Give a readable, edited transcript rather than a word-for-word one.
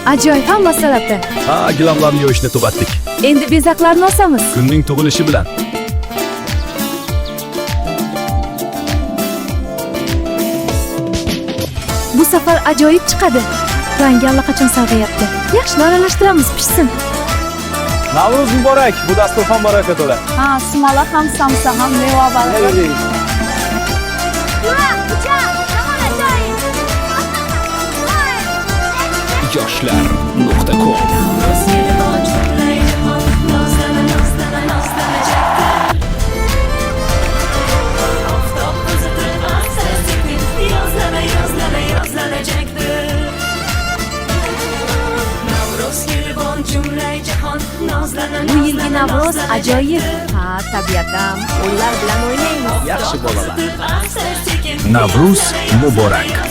Ajoyib, hamma salata. Ha, gilamlarni yuvishni tugatdik. Endi bezaklarni osamiz. Kunning tug'ilishi bilan. Bu safar ajoyib chiqadi. Rangi allaqachon sarg'ayapti. Yaxshi aralashtiramiz, pishsin. Navruz muborak. Bu dasturxon baraka to'la. Ha, sumaloq ham, somsa ham, meva baliq. Yoshlar.com. Bu yilgi Navro'z ajoyib. Ha, tabiatdan o'yinlar bilan o'ynaymiz. Yaxshi bolalar. Navruz muborak.